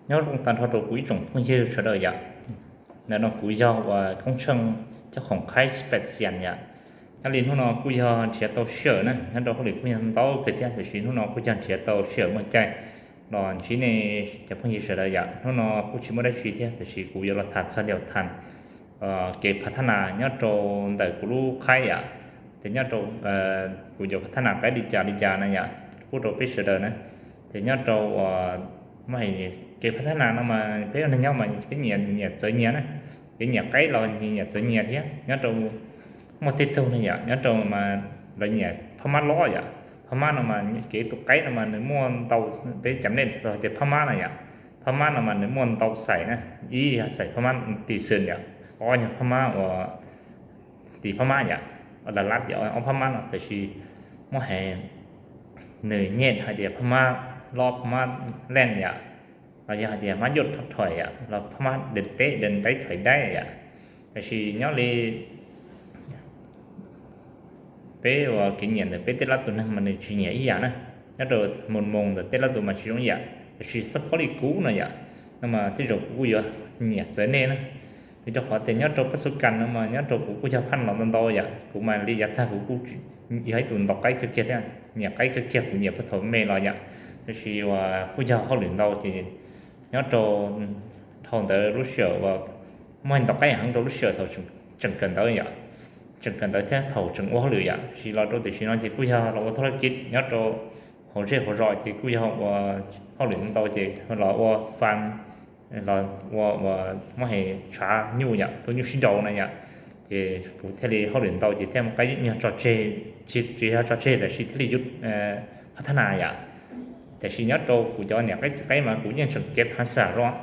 Nyob zoo tag nrho rau kuv ib tsoom phooj ywg sawv daws yom. Ntawm no kuv yog uas Koob Tsheej, coj khoom qhaib Special yom. Nyob li hnub no kuj yog nrhiav tau sij hawm na, nyob rau hauj lwm kuj yog ntau kawg thiab, tiam sis hnub no kuj yog nrhiav tau sij hawm muaj caij los ntsib nej cov phooj ywg sawv daws yom. Hnub no kuj tsis muaj dab tsi thiab, tiam sis kuv yuav los tham txog liam tham kev phav thab nas nyob rau ntawm kuv lub qhaib yom. Ces nyob rau kuv yuav phav thab nas qaib li cas li cas na yom, pub rau peb sawv daws na. Ces nyob rau uas kev phav thab nas no mas peb ua neeg nyob mas peb nyiam nyiam txawv nyias na. Kev nyiam qaib los nyiam txawv nyias thiab. Nyob rau muaj tej tug ne yom, nyob rau mas lawv nyiam phab mab lob yom. Phab mab no mas kev tus qaib no mas nws muaj ntau, peb cov nej hais tias phab mab na yom. Phab mab no mas nws muaj ntau xaim na, ib yog xaim phab mab tis xwm yom, ob yog phab mab uas tis phab mab yom, las lab tias ob phab mab no, tiam sis muab hais nws nyem hais tias phab mab lob phab mab leej yom, los yog hais tias mab yuaj thoj thoim yom, los phab mab dev teb dev ntaib thoim daib yom. Tiam sis nyob li peb uas kev nyiam ntawm peb tej lab tus neeg mas nws tsis nyiam ib yam na. Nyob rau mus moos ntawm tej lab tus mas tsis zoo ib yam, tiam sis xab phob li kuv no yom, no mas tej zaum kuv kuj yuav nyiam txawv nej na. Vim rau qhov tias nyob rau pab xu kas no mas nyob rau kuv kuj yog phaj los ntau ntau yom, kuv mas li yav tag kuv kuj yog ib tus ntaus qaib kawg kiag thiab, nyiam qaib kawg kiag, kuv nyiam puag thaum me los yom. Tiam sis uas kuj yog hauj lwm ntau ces nyob rau dhau ntawd lub sij hawm uas muaj ntaus qaib heev rau lub sij hawm thaum tseem kawm ntawv yom, tseem kawm ntawv thiab thaum tseem ua hauj lwm yom. Tiam sis los rau tam sim no ces kuj yog los ua thaj laj kij nyob rau hauv zej hauv zos ces kuj yog ua hauj lwm ntau ces los ua fas, los ua uas muab hais tshav nyuj yom, rau nyuj sib nraus na yom. Ces kuv thiaj li hauj lwm ntau ces thiaj muaj qaib nyuag tso tseg, tsis yog tso tseg tab sis thiaj li yus phav thab nas yom. Tiam sis nyob rau kuv cov niam qaib txiv qaib mas kuv yeej tseem kev phav xam zog,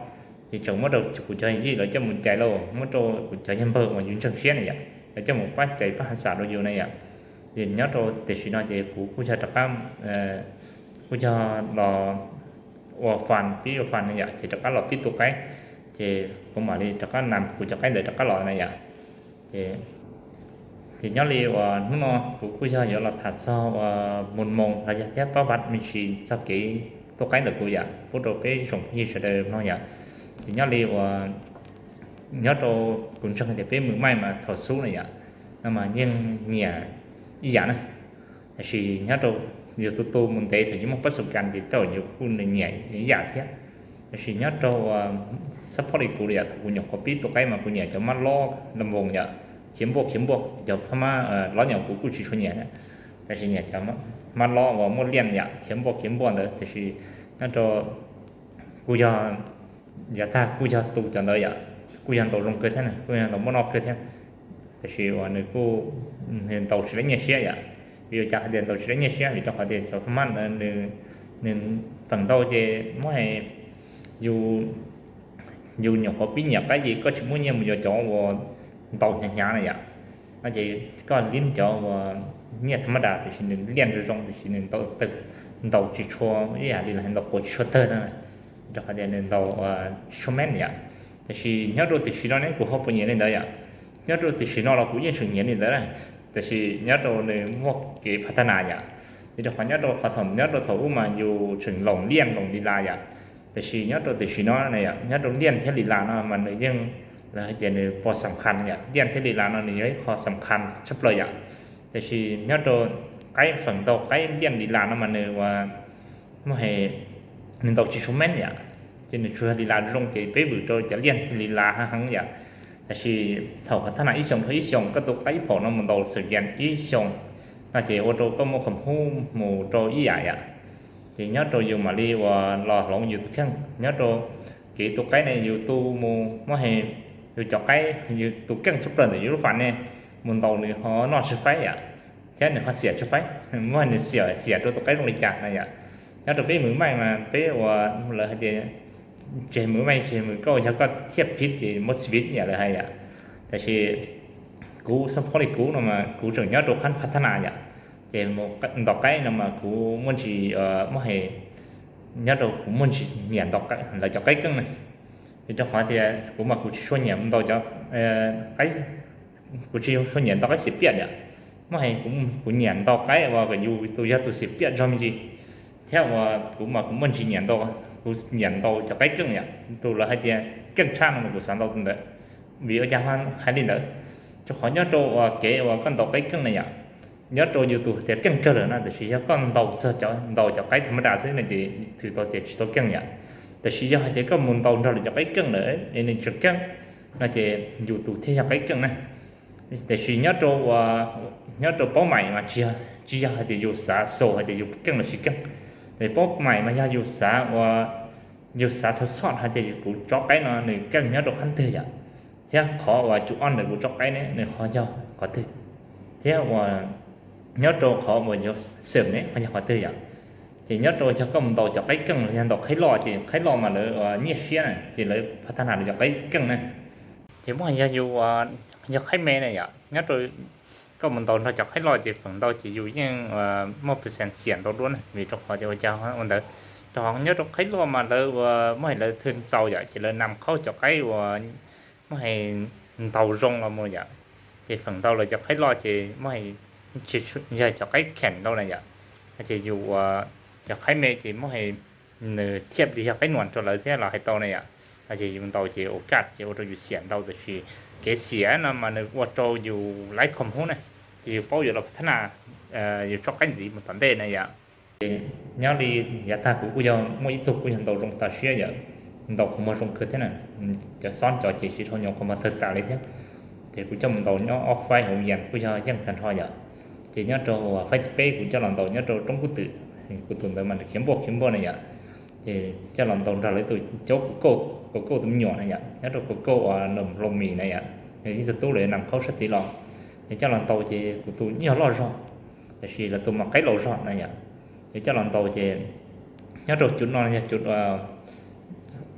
ces tseem muab rau kuv cov yij lawv coj mus cais lauj, muab rau kuv cov yawg npawg uas yus ntseeg siab na yom, lawv coj mus pab cais pab phav xam rau yus na yom. Ces nyob rau tam sim no ces kuv kuj yog rov qab, kuj yog los ua fas, pib ua fas na yom, ces rov qab los pib tu qaib, ces kuv mam li rov qab nam kuv cov qaib ntawd rov qab los na yom. Ces nyob li uas hnub no kuv kuj yog yuav los tham txog uas mus moos los yog thiab pab vaj me ntsis txog kev tu qaib ntawm kuv yom, pub rau peb tsoom phooj ywg sawv daws mloog yom. Ces nyob li uas nyob rau, kuv ntseeg tias peb mus maij mas thaum xub na yom, no mas yeej nyiam ib yam na. Tab sis nyob rau yus tu tu mus ntev thaum yus muaj pab xu kas ces tej zaum yus kuj nyiam ib yam thiab. Tab sis nyob rau uas xab phob li kuv yom, thaum kuv nyuam qhuav pib tu qaib mas kuv nyiam cov mab lob los npoos yom, khiav npuaj khiav npuaj, cov phab mab lob nyom kuv kuj tsis tshua nyiam thiab. Tab sis nyiam cov mab lob uas muaj liaj yom, khiav npuaj khiav npuaj ntawd. Tab sis nyob rau kuj yog, yav tag kuj yog tu cov ntawd yom, kuj yog ntaus zoo kawg thiab, kuj yog ntaus muaj noj kawg thiab. Tab sis uas nws kuj, nws ntaus tsis lab nyiaj siab yom. Vim ua cas hais tias ntaus tsis lab nyiaj siab? Vim rau qhov tias cov phab mab ntawd nws feem ntau ces muab hais yus, yus nyuam qhuav pib nyiam qaib ces koj tsis muaj nyiaj mus yuav cov uas ntaus hnyav hnyav na yom. No ces koj liab cov uas nyiaj thab mab das tiam sis nws liaj zoo zoo tiam sis nws ntaus tawg, ntaus tsis tshua ib yam li los ntaus quas tsis tshua tawg na, rau qhov tias nws ntaus tsis tshua meej yom. Tab sis nyob rau tam sim no ne kuv ho puas nyiam li ntawd yom. Nyob rau tam sim no los kuv yeej tseem nyiam li ntawd na, tab sis nyob rau nws muaj kev phav thab nas yom. Vim rau qhov nyob rau qhov thaum, nyob rau thaum ub mas yus tseem loos liaj loos li las yom. Tab sis nyob rau tam sim no na yom, nyob rau liaj thiab li las no mas nws yeej, lawv hais tias nws pos xam khas yom, liaj thiab li las no nws yog ib qho xam khas tshaj plaws yom. Tab sis nyob rau qaib feem ntau qaib liaj li las no mas nws ua, muab hais, nws ntaus tsis tshua meej yom, ces nws tsuas yog li las zoo ces peb vwm rau cov liaj thiab li las heev heev yom. Tab sis thaum phav thab nas ib xyoos dhau ib xyoos koj tu qaib ib phaum no mus ntaus xwm yas ib xyoos no ces ua rau koj muaj khoom hub mus rau ib yam yom. Ces nyob rau yus mam li uas los hloov yus tus kheej, nyob rau kev tu qaib ne yus tu mus muab hais, yus cov qaib yus tus kheej tshaj plaws ntawm yus lub fas ne, mus ntaus nws ho noj tsis faib yom, thiab nws ho xiam tsis faib, muab nws xiam xiam rau tus qaib zoo li cas na yom. Nyob rau peb mus maij mas peb uas lawv hais tias tseg mus maij tseg mus kauj, yog koj thiaj phiv ces muab txi phiv yam lawv hais yom. Tab sis kuv xab phob li kuv no mas kuv tseem nyob rau qhab phav thab nas yom, ces mus ntaus qaib no mas kuv muaj ntsis, muab hais, nyob rau kuv muaj ntsis nyiam ntaus lawv cov qaib keej na. Vim rau qhov tias kuv mas kuv tsis tshua nyiam ntaus cov qaib, kuv tsis tshua nyiam ntaus qaib xiam piaj yom. Muab hais kuv nyiam ntaus qaib uas kom yus tus yog tus xiam piaj zog me ntsis, thiab uas kuv mas kuv muaj ntsis nyiam ntaus Kuv nyiam ntaus cov qaib keej yom, tus lawv hais tias keej tshaj no mas kuv xav ntaus tus ntawd. Vim ua cas hais li ntawd? Rau qhov nyob rau uas kev uas koj ntaus qaib keej na yom, nyob rau yus tus tias keej kawg lawm na, tab sis yog koj ntaus txog cov, ntaus cov qaib tham ma das xwb no ces thwm tau tias tsis tau keej yom. Tab sis yog hais tias koj mus ntaus nrog lawv cov qaib keej lawm es nws tseem keej no ces yus tus thiaj yog qaib keej na. Tab sis nyob rau, nyob rau paub maim mas tsis yog, tsis yog hais tias yus xav xaus hais tias yus keej los tsis keej. Tab sis paub maim mas yog yus xav ua, yus xav thov xoj hais tias kuv tsob qaib no nws keej nyob rau qhov twg yom, thiab qhov uas cus ob ntawm kuv tsob qaib ne nws ho yog qhov twg, thiab uas nyob rau qhov uas yuav xeem ne ho yog qhov twg yom. Ces nyob rau yog koj mus ntaus cov qaib keej los yog ntaus qhaib loj ces qhaib loj mas lawv nyiaj siab na ces lawv pha thab nas lawv cov qaib keej na. Ces muaj yog yus yog qhaib me na yom, nyob rau koj mus ntaus nrog cov qhaib loj ces feem ntau ces yus yeej muaj percent xiam ntau dua na, vim rau qhov tias ua cas ua ntawd, rau qhov nyob rau qhaib loj mas lawv ua muaj hais lawv thwj ntxaus yom, ces lawv nam khaub cov qaib uas muaj hais ntaus zoo los mus yom, ces feem ntau lawv cov qhaib loj ces muaj hais yog cov qaib kheem ntau na yom, ces yus ua cov qhaib me ces muaj hais nws thiaj li yog qaib nuam rau lawv thiab los hais tau na yom. Ces yus ntaus ces ua kaj ces ua rau yus xiam ntau, tab sis kev xiam no mas nws ua rau yus laib khoom hub na, ces yus paub yuav los pha thab nas yus tsob qaib ntxiv mus tom ntej na yom. Ces nyob li yav tag kuv kuj yog muaj ib tug kuj yog ntaus zoo tas siab yom, ntaus qhov muag zoo kawg thiab na, cov xob cov ces tsis dhau nyuam qhov muag tawg tas li thiab. Ces kuv coj mus ntaus nyob ob faib hauv yas kuj yog yeej tag nrho yom. Ces nyob rau faib thib peb kuv coj los ntaus nyob rau roob kub twm, kuv tus ntawd mas nws khiav npuaj khiav npuaj na yom. Ces coj los ntaus nrog lawv tus caub kaum kaum, kaum kaum tus me nyuam na yom, nyob rau kaum kaum uas nws hlob mis na yom, nws ib tug tub lawv nam khaub sab tid los. Ces coj los ntaus ces kuv tus nyuag loj zog, tab sis lawv tus mas qaib laus zog na yom. Ces coj los ntaus ces nyob rau cov no yog cov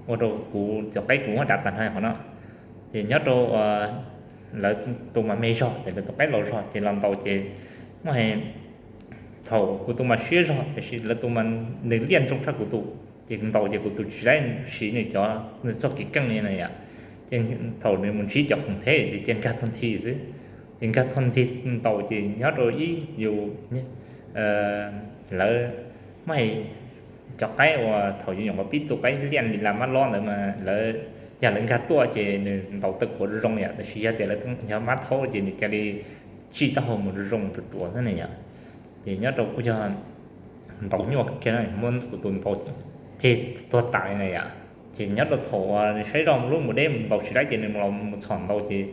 ua rau kuv cov qaib kuv muab dav tag nrho qhov no. Ces nyob rau lawv tus mas me zog ces lawv tus qaib laus zog ces los ntaus ces muaj hais thaum kuv tus mas siab zog tab sis lawv tus mas nws liaj ntsoog tshaj kuv tus, ces ntaus ces kuv tus tsis laib siv nws cov, nws txoj kev keej li na yom. Ces thaum nws mus ntsib cov khoom theb ces cia nkag tag nthi xwb. Ces nkag tag nthi ntaus ces nyob rau ib yus lawv muaj hais cov qaib uas thaum yus nyuam qhuav pib tu qaib liaj li las mab lob ntawd mas lawv, yog lawv nkag tuaj ces nws ntaus tawg qhuav zoo yom, tab sis yog tias lawv yog mab thaub ces nws cia li tsij taub hau mus zoo ruam ruam xwb na yom. Ces nyob rau kuj yog ntaus nyuaj kiag na, muab kuv tus ntaus ceg tuag tas li na yom. Ces nyob rau thaum uas nws saib zoj lub mus deb mus ntaus tsis laib ces nws los mus txhom ntaus ces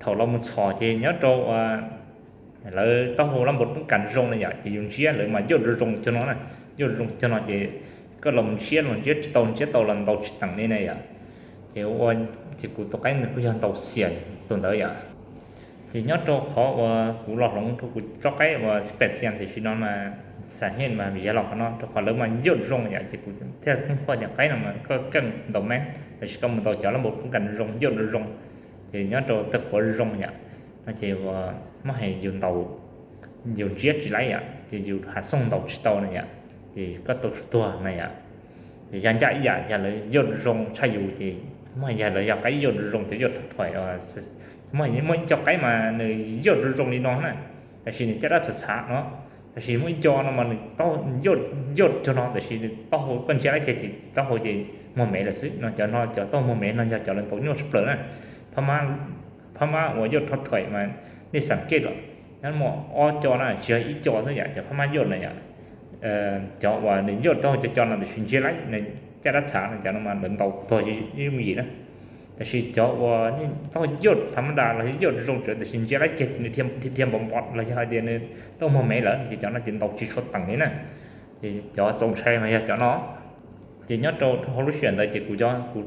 thaum los mus txhom ces nyob rau lawv taub hau lab npau poob kas zoo na yom, ces yus ntsiab lawv mas yuaj zoo zoo cag no na, yuaj zoo zoo cag no ces koj los mus ntsiab los ntsiab tsis tau, ntsiab tau los ntaus tsis teem li na yom. Ces ua, ces kuv tus qaib nws kuj yog ntaus xiam tus ntawd yom. Ces nyob rau qhov uas kuv los hloov rau kuv tsob qaib uas xib pes xias tam sim no mas xam nyej mas vim yog los qhov no rau qhov lawv mas yuaj zoo yom, ces kuv thiaj kheej qhuaj tias qaib no mas koj keej ntaus meej, tab sis koj mus ntaus cov lab npau poob kas zoo yuaj zoo zoo. Ces nyob rau tawg qhuav zoo yom, no ces uas muab hais yus ntaus, yus ntsiab tsis laib yom, ces yus hav xooj ntaus tsis tau na yom, ces koj tau tuag na yom. Ces yog ncaj ib yam, yog lawv yuaj zoo tshaj yus ces muab hais yog lawv yog qaib yuaj zoo, cov yuaj rhov rhuam, muab hais muaj ib co qaib mas nws yuaj zoo zoo li no na, tab sis nws caj dab txhav txhav no, tab sis muaj ib co no mas nws taub hau yuaj cag no tab sis nws taub hau koj ntsiab laib kiag ces taub hau ces muag mev lawm xwb no. Cov no cov taub hau muag mev no yog cov lawv ntaus nyuaj tshaj plaws na. Phab mab, phab mab uas yuaj rhov rhuam mas nej xam kej los nyob muaj ob co na tsis yog ib co xwb yom, cov phab mab yuaj na yom. Cov uas nws yuaj taub hau co co no tab sis ntsiab laib, nws caj dab txhav no, cov no mas lawv ntaus tuag yooj yim na. Tab sis cov uas taub hau yuaj tham ma das los yuaj zoo tsawv tab sis ntsiab laib kiag nws dhia npov npov los yog hais tias nws taub hau muag mev lawm ces cov no ces ntaus tsis tshua teem li na. Ces cov txaus ntshai mas yog cov no. Ces nyob rau hauv lub sij hawm ntawd ces kuv, kuv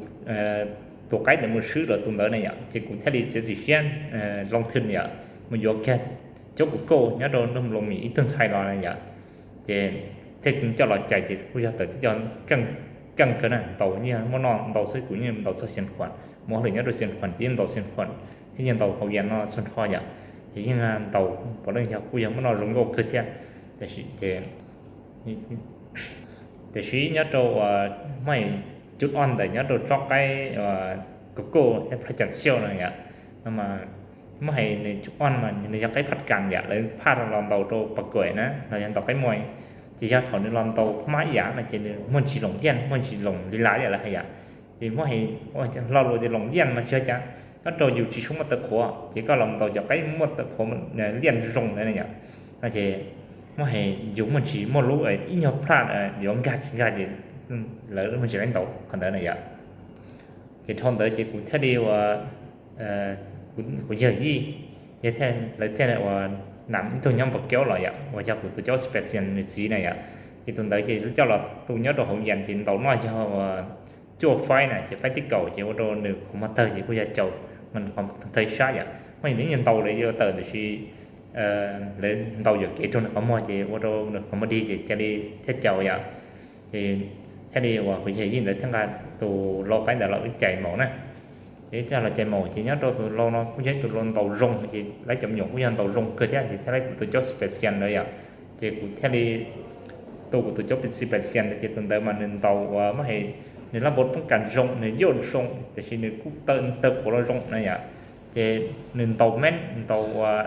tus qaib ntawd mus swb lawv tus ntawd na yom, ces kuv thiaj li txiav txim siab loo thwj yom, mus yuav kiag cov kaum kaum nyob rau nroog Loos Mis ib tug ntxhais los na yom. Ces thiaj coj los cais ces kuj yog tawm tib co keej kawg na, ntaus yeej muab noj ntau xwb, kuv yeej ntaus txog Xeev Khuam, mus hauj lwm nyob rau Xeev Khuam ces yeej ntaus Xeev Khuam thiab yeej ntaus hauv yas no txhua nrho yom. Ces yeej ntaus puav leej yog kuj yog muab noj zoo nkauj kawg thiab. Tab sis ces, tiam sis nyob rau uas muaj cub ob ntawm nyob rau tsob qaib kaum kaum thiab plhaub cas xiauj no yom, no mas muaj hais nws cub ob mas nws yog qaib phaj kas yom, lawv phaj los ntaus rau pas kuam na los yog ntaus qaib muag. Ces yog thaum nws los ntaus phab mab ib yam no ces nws muaj ntsis loos liaj, muaj ntsis loos li las ib yam lawv hais yom. Ces muab hais lo lus tias loos liaj mas tsis yog cas, nyob rau yus tsis tshua muaj taw qhuav ces koj los ntaus cov qaib muaj taw qhuav liaj zoo ntawd na yom. No ces muab hais yus muaj ntsis muaj lub ib nyuag plaj yuav nkag tsis nkag ces lawv muaj ntsis laib ntaus qhov ntawd na yom. Ces dhau ntawd ces kuv thiaj li ua, kuv yawg yij, lawv thiaj ua nam ib tug nyob Npaus Keub los yom, uas yog kuv tus caub Sebastian nws txiv na yom. Ces tus ntawd ces coj los tu nyob rau hauv yas ces ntaus noj yog ua cuaj faib na, ces faib tib kaum ces ua rau nws qhov muag tawg ces kuj yog caum qhov muag tawg ib sab yom. Muaj ib nyuag ntaus lawv yuav tawm tiam sis lawv ntaus yuam kev rau nws qhov muag ces ua rau nws qhov muag dig ces cia li thiaj caum yom. Ces thiaj li uas kuv yawg yij ntawd thiaj nqa tus lau qaib ntawd los wb cais maum na. Ces wb coj los cais maum ces nyob rau tus lau no kuj yog ib tus lau ntaus zoo ces lawv cov me nyuam kuj yog ntaus zoo kawg thiab ces thiaj li kuv tus caub Sebastian ntawd yom. Ces kuv thiaj li tu kuv tus caub Sebastian ntawd ces tus ntawd mas nws ntaus uas muab hais nws lab npau poob kas zoo, nws yoj zoo tiam sis nws kuj taw qhuav los zoo na yom. Ces nws ntaus meeb ntaus uas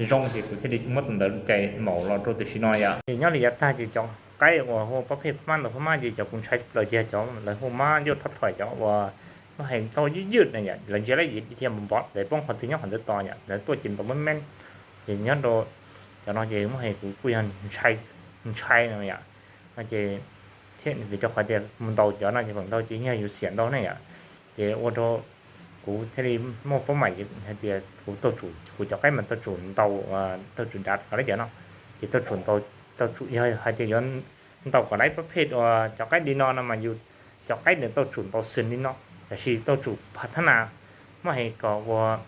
zoo ces kuv thiaj li muab tus ntawd cais maum los rau tam sim no yom. Ces nyob li yav tag ces cov qaib uas hu pab phej phab mab ntau phab mab ces cov kuv ntshai plaws ces cov lawv hu mab yoj thab thoim cov uas muab hais ntau ywj ywj na yom, lawv ntsia lawm thiaj npov npov lawv poob qhov twg nyob qhov ntawd tos yom, lawv tuaj ces ntaus meeb meeb. Ces nyob rau cov no ces muab hais kuv kuj yog ntshai no yom. No ces thiaj vim rau qhov tias mus ntaus cov no ces feem ntau ces yog yus xiam ntau ne yom. Ces ua rau kuv thiaj li muaj paub maim hais tias kuv tau tsum, kuv cov qaib mas tau tsum ntaus, tau tsum dav kom lawv cov no, ces tau tsum ntaus, tau tsum yog hais tias yuav ntaus kom lawv pab phej uas cov qaib li no no mas yus cov qaib nws tau tsum ntaus xws li no, tab sis tau tsum phav thab nas muab hais kom ua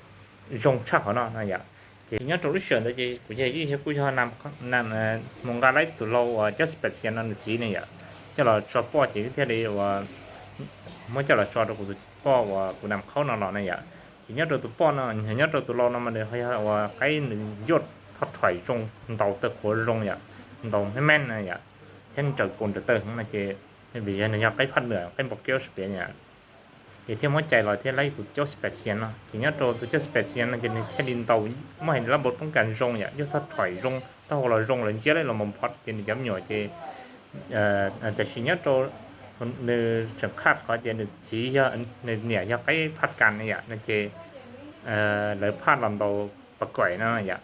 zoo tshaj qhov no no yom. Ces nyob rau lub sij hawm ntawd ces kuv yawg yij kuj yog mus nqa lawv tus lau uas cov Sebastian no nws txiv ne yom, coj los tso poj ces thiaj li uas muab coj los tso rau kuv tus poj uas kuv nam qhaub no los na yom. Ces nyob rau tus poj no, nyob rau tus lau no mas nws yog uas qaib nws yoj thab thoim zoo, ntaus taw qhuav zoo yom, ntaus meeb meeb na yom, thiab nraws kaus nraws taw heev no ces vim yog nws yog qaib phaj nwam qaib npau keub sab pem yom. Ces thiaj muab cais los thiab lawv kuv tus caub Sebastian no, ces nyob rau tus caub Sebastian no ces nws thiaj li ntaus muab hais lab npau poob kas zoo yom, yoj thab thoim zoo, taub hau los zoo, lawv ntsia lawm los mus phov ces nws cov me nyuam ces tab sis nyob rau nws tseem khaj qhov tias nws txiv yog, nws niam yog qaib phaj kas ne yom, no ces lawv phaj los ntaus pas koim no yom.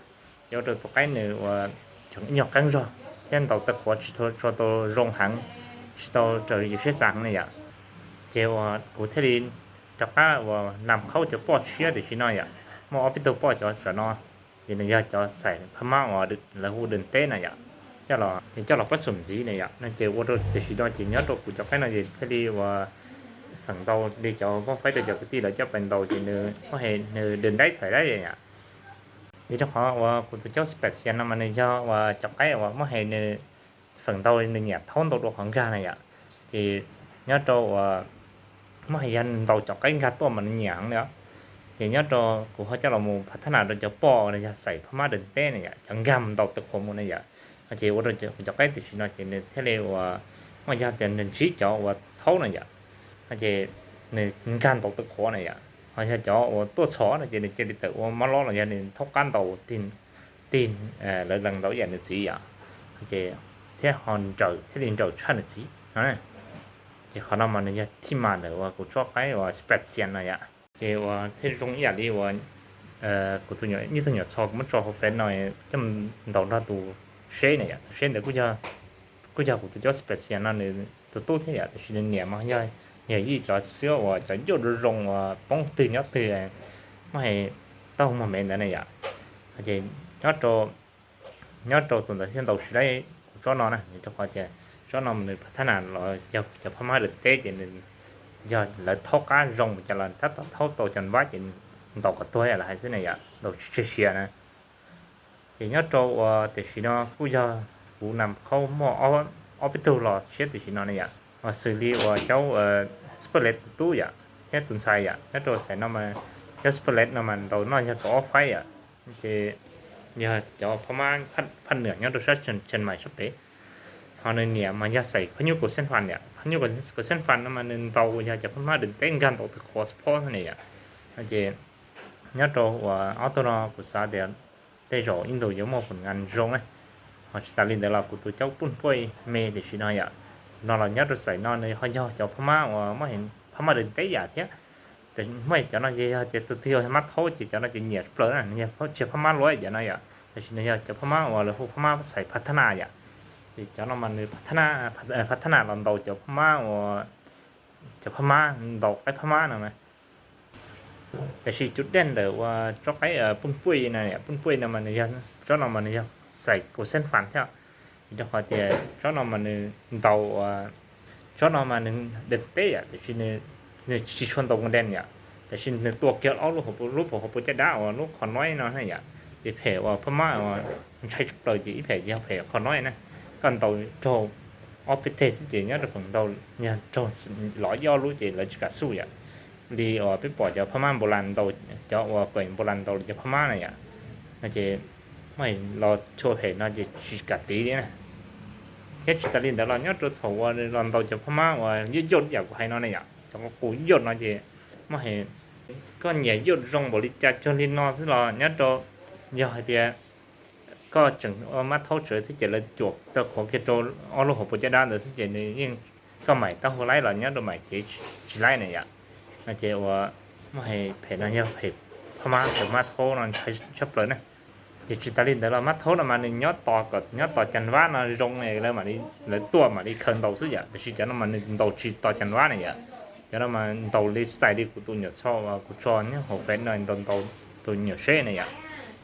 Ces ua rau tus qaib nws uas tseem ib nyuag qeeb zog thiab ntaus taw qhuav tsis tshua tau zoo heev, tsis tau raws li yus siab xav heev ne yom. Ces uas kuv thiaj li rov qab uas nam qhaub cov poj tshiab tam sim no yom, muaj ob peb tug poj cov tam no, ces nws yog cov xaim phab mab uas lawv hu dawm teb na yom, coj los, coj los pab xum ntxiv na yom. No ces ua rau tam sim no ces nyob rau kuv cov qaib no ces thiaj li uas feem ntau li cov voj faib rau cov kwv tij lawv coj pais ntaus ces nws muab hais nws dawm teb thaiv dab yom. Vim rau qhov uas kuv tus caub Sebastian no mas nws yog uas cov qaib uas muab hais nws feem ntau nws nyiam thaub ntau dua qhov nkag na yom. Ces nyob rau uas muab hais yog nws ntaus cov qaib nkag tuaj mas nws nyiam heev li os. Ces nyob rau kuv ho coj los mus phav thab nas rau cov poj uas yog xaim phab mab dawm teb na yom, cov nkag mus ntaus taw qhuav mus na yom. Ces ua rau kuv cov qaib tam sim no ces nws thiaj li uas muaj yog tias nws ntsib cov uas thaub na yom, no ces nws nkag ntaus taw qhuav na yom. Ho yog cov uas tuaj txhom no ces nws cia li tawm ua mab lob los yog nws thaub qab ntaus tig, tig lawv lees ntaus ib yam nws txiv yom. Ces thiaj ho nrawm, thiaj li nrawm tshaj nws txiv no. Ces qhov no mas nws yog thij mas ntawm uas kuv tsob qaib uas Sebastian no yom. Ces uas thiaj zoo ib yam li uas kuv tus nyuam, ib tug nyuam txho kuv muab tso hauv feb no coj mus ntaus nrog tus seb na yom. Tus seb ntawd kuj yog kuv tus caub Sebastian no nws tus tub thiab yom, tiam sis nws niam mas yog yawm yij cov xwb uas cov yoj zoo zoo uas poob twg nyob twg, muab hais taub hau muag me ntawd na yom. Ces nyob rau, nyob rau tus ntawd thiaj ntaus tsis laib kuv tsob no na, vim rau qhov tias tsob no nws phav thab nas los yog cov phab mab dawm teb ces nws yog lawv thaub qab zoo mus cas los tab tom thaub tau cov npab ces ntaus kom tuag los hais xwb na yom, ntaus tsis tseg siav na. Ces nyob rau uas tam sim no kuj yog kuv nam qhaub muaj ob peb tug los tshiab tam sim no na yom, mas xws li uas caub Superlet tus tub yom, thiab tus ntxhais yom, nyob rau xais no mas caub Superlet no mas ntaus noj yog kaum ob faib yom. Ces yog cov phab mab phaj nwam nyob rau sab Chiang Mai sab pem. Ho nws niam mas yog xais phab nyuj kaum xeeb fas yom, phab nyuj kaum xeeb fas no mas nws ntaus yog cov phab mab dawm teb nkag ntaus taw qhuav support ne yom. Ces nyob rau uas ob tug no kuv xav tias tej zaum ib ntus yuav muaj phom nkas zoo na. Ho tsis tas li ntawd los kuv tus caub pun puj me tiam sis no yom, no los nyob rau xais no nws ho yog cov Phab Mab uas Phab Mab daws teb yam thiab. Muaj cov no ces yog tias tus twg yog Mab Thaub ces cov no ces nyiam plaws na, nws yog tsis Phab Mab luaj cov no yom, tiam sis nws yog cov Phab Mab uas lawv hu Phab Mab xais Phab Thab Nas yom. Ces cov no mas nws Phab Thab Nas los ntaus cov Phab Mab uas, cov Phab Mab ntaus qaib Phab Mab no. Tiam sis cov dej ntawm uas tsob qaib pun puj no, pun puj no mas nws yog, tsob no mas nws yog xais kaus xeeb fas thiab. Vim rau qhov tias tsob no mas nws ntaus, tsob no mas nws daws teb yom, tiam sis nws tsis tshua ntaus nkaus dej yom, tiam sis nws tua kiag ob lub, lub puas hauv paus caj dab uas lub qhov noib no na yom. Ces phem uas Phab Mab uas ntshai tshaj plaws ces ib phem ces yog phem qhov noib na. Koj ntaus raug ob peb teg xwb ces nyob rau feem ntau yog raug lov ib ob lub ces lawv tsis kam xub yom. Li uas peb pom cov Phab Mab Npau Las ntaus, cov uas kom Npau Las ntaus li cov Phab Mab na yom, no ces muaj los tshua phem no ces tsis kam tiv li na. Thiab tsis tas li ntawd los nyob rau thaum uas los ntaus cov Phab Mab uas yaj yaj yam kuv hais no ne yom, cov qus yaj no ces muaj, koj nyiam yaj zoo npaum li cas cuag li no xwb los nyob rau, yog hais tias koj tseem ua Mab Thaub tsawv thiab ces lawv cuam taw qhuav kiag rau ob lub hauv paus caj dab ntawd xwb ces nws yeej, koj maim taub hau laib los nyob rau maim cev tsis laib na yom. No ces uas muaj phem no yog phem Phab Mab, phem Mab Thaub no ntshai tshaj plaws na. Ces tsis tas li ntawd los Mab Thaub no mas nws nyob tos kom nyob tos Cas Vab no zoo lawv mam li, lawv tuaj mam li khaws ntaus xwb yom, tiam sis cov no mas nws ntaus tsis tos Cas Vab na yom. Cov no mas ntaus li style li kuv tus nyuam txho uas kuv tso nyob hauv Face no ntaus ntaus tus nyuam seb na yom.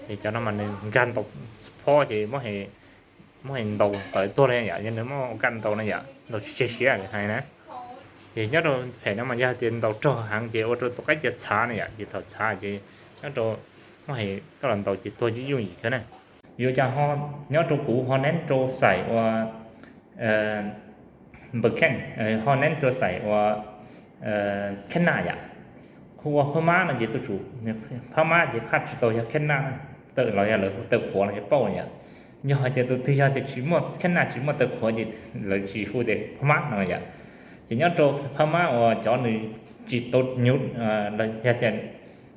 Ces cov no mas nws nkag ntaus support ces muab ntaus tawm tuag li yom, yog nws muab nkag ntaus na yom, ntaus tsis tseg siab li hais na. Ces nyob rau phem no mas yog tias ntaus raug heev ces ua rau tus qaib cia txhav na yom, ces thaum txhav ces nyob rau, muab koj los ntaus ces tuag yooj yim kawg na. Yuav cas ho nyob rau kuv ho neb rau xais ua npawg kheej, ho neb rau xais ua kheb naj yom. Hu ua Phab Mab no ces tuaj tsum, Phab Mab ces qhaj tsis tau yog kheb naj, taw los yog lawv hu taw qhuav los yog pauj yom. Yog hais tias tus twg yog tias tsis muaj kheb naj tsis muaj taw qhuav ces lawv tsis hu tias Phab Mab no yom. Ces nyob rau Phab Mab uas cov nws tsis tau nyuj, los yog tias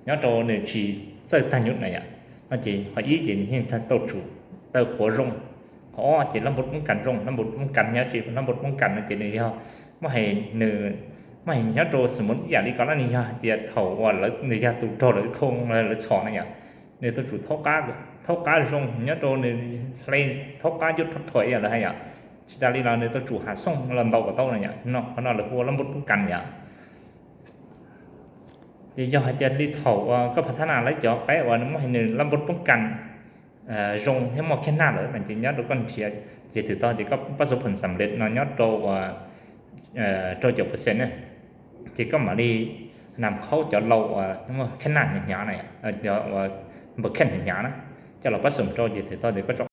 nyob rau nws tsis txawj tag nyuj na yom, no ces qhov ib ces yeej tau tsum taw qhuav zoo. Qhov ob ces lab npau poob kas zoo, lab npau poob kas nyob tsis lab npau poob kas no ces nws yog muab hais nws, muab hais nyob rau xum mus ib yam li ko na, nws yog hais tias thaum uas lawv, nws yog tus raug lawv khoo lawv txhom na yom, nws tau tsum thaub qab zoo nyob rau nws hle thaub qab yuj rho rhuam ib yam lawv hais yom. Tsis tas li los nws tau tsum hav xooj los ntaus kom tau na yom, no qhov no lawv hu ua lab npau poob kas yom. Ces yog hais tias li thaum uas koj Phab Thab Nas lawv cov qaib uas nws muab hais nws lab npau poob kas zoo thiab muaj kheb naj lawm no ces nyob rau koj nrhiav ces thwm tau tias koj pab xov phoom xam lej no nyob rau rau caum percent na, ces koj mam li nam khaub cov lau uas muaj kheb naj hnyav hnyav na, cov uas npawg kheej hnyav hnyav na, coj los pab xum rau ces thwm tau tias koj tso